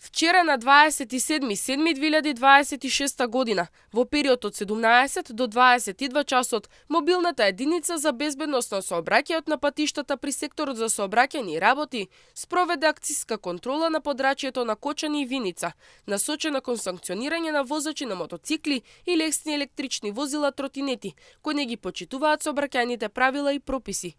Вчера на 27.7.2026 година, во период од 17 до 22 часот, мобилната единица за безбедност на сообраќајот на патиштата при секторот за сообраќајни работи спроведе акциска контрола на подрачјето на Кочани и Виница, насочена кон санкционирање на возачи на мотоцикли и лесни електрични возила тротинети, кои не ги почитуваат сообраќајните правила и прописи.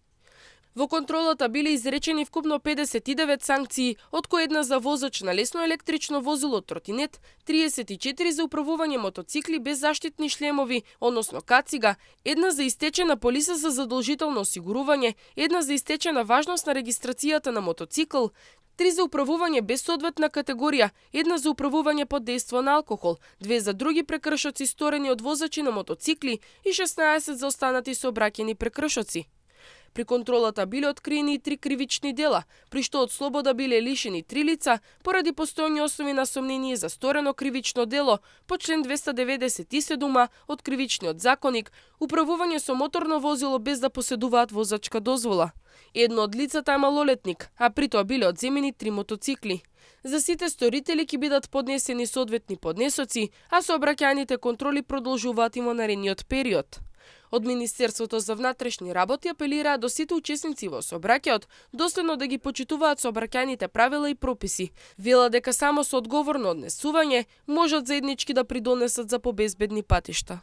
Во контролата биле изречени вкупно 59 санкции, од кои една за возач на лесно електрично возило тротинет, 34 за управување мотоцикли без заштитни шлемови, односно кацига, една за истечена полиса за задолжително осигурување, една за истечена важност на регистрацијата на мотоцикл, 3 за управување без соодветна категорија, една за управување под дејство на алкохол, 2 за други прекршоци сторени од возачи на мотоцикли и 16 за останати сообраќајни прекршоци. При контролата биле откриени и 3 кривични дела, при што од слобода биле лишени 3 лица поради постојани основи на сомнение за сторено кривично дело по член 297 од Кривичниот законник, управување со моторно возило без да поседуваат возачка дозвола. Едно од лицата е малолетник, а при тоа биле одземени 3 мотоцикли. За сите сторители ќе бидат поднесени соодветни поднесоци, а сообраќајните контроли продолжуваат и во наредниот период. Од Министерството за внатрешни работи апелираат до сите учесници во сообраќајот доследно да ги почитуваат сообраќајните правила и прописи. Велат дека само со одговорно однесување можат заеднички да придонесат за побезбедни патишта.